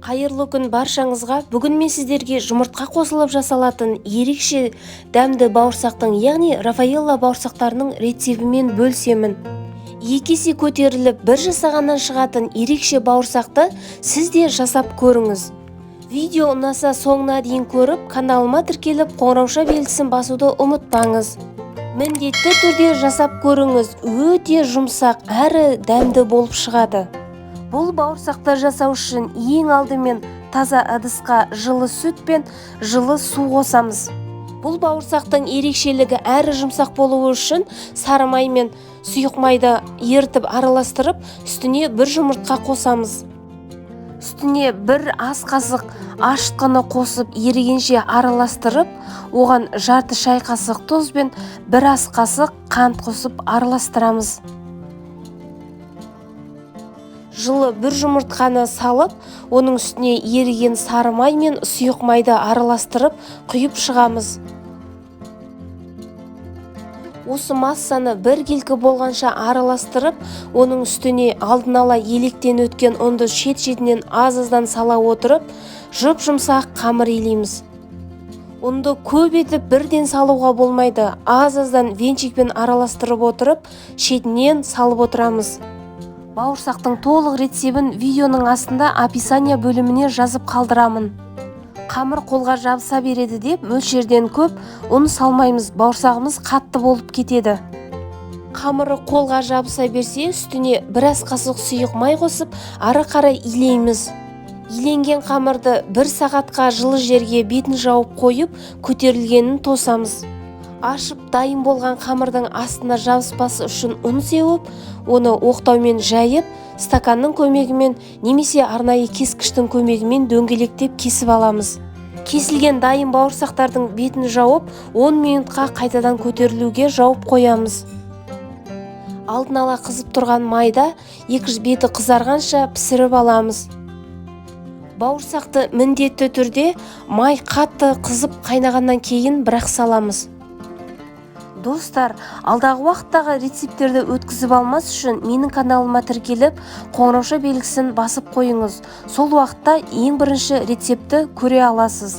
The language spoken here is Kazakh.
Қайырлы күн баршаңызға! Бүгін мен сіздерге жұмыртқа қосылып жасалатын ерекше дәмді бауырсақтың, яғни Рафаэлло бауырсақтарының рецебімен бөлісемін. 2 есе көтеріліп, бір жасағаннан шығатын ерекше бауырсақты сіз де жасап көріңіз. Видео ұнаса, соңына дейін көріп, каналыма тіркеліп, қоңырауша белгісін басуды ұмытпаңыз. Міндетті түрде жасап көріңіз, өте жұмсақ әрі дәмді болып шығады. Бұл бауырсақты жасау үшін ең алдымен таза ыдысқа жылы сүт пен жылы су қосамыз. Бұл бауырсақтың ерекшелігі әрі жұмсақ болуы үшін сары май мен сұйық майды ерітіп араластырып, үстіне бір жұмыртқа қосамыз. Үстіне бір ас қасық ашытқыны қосып, ерігенше араластырып, оған жарты шай қасық тұз бен бір ас қасық қант қосып араластырамыз. Жылы бір жұмыртқаны салып, оның үстіне еріген сары май мен сұйық майды араластырып құйып шығамыз. Осы массаны біркелкі болғанша араластырып, оның үстіне алдын ала електен өткен ұнды шет-шетінен аз-аздан сала отырып, жұп-жұмсақ қамыр илейміз. Ұнды көп етіп бірден салуға болмайды, аз-аздан венчикпен араластырып отырып, шетінен салып отырамыз. Бауырсақтың толық рецебін видеоның астында описание бөліміне жазып қалдырамын. Қамыр қолға жабыса береді деп, мөлшерден көп ұн салмаймыз, бауырсағымыз қатты болып кетеді. Қамыры қолға жабыса берсе, үстіне бір ас қасық сұйық май қосып, ары қарай илейміз. Иленген қамырды бір сағатқа жылы жерге бетін жауып қойып, көтерілгенін тосамыз. Ашып дайын болған қамырдың астына жабыспасы үшін ұн сеуіп, оны оқтаумен жайып, стаканның көмегімен немесе арнайы кескіштің көмегімен дөңгелектеп кесіп аламыз. Кесілген дайын бауырсақтардың бетін жауып, 10 минутқа қайтадан көтерілуге жауып қоямыз. Алдын ала қызып тұрған майда екі беті қызарғанша пісіріп аламыз. Бауырсақты міндетті түрде май қатты қызып қайнағаннан кейін бірақ саламыз. Достар, алдағы уақыттағы рецепттерді өткізіп алмас үшін менің каналыма тіркеліп, қоңырауша белгісін басып қойыңыз. Сол уақытта ең бірінші рецептті көре аласыз.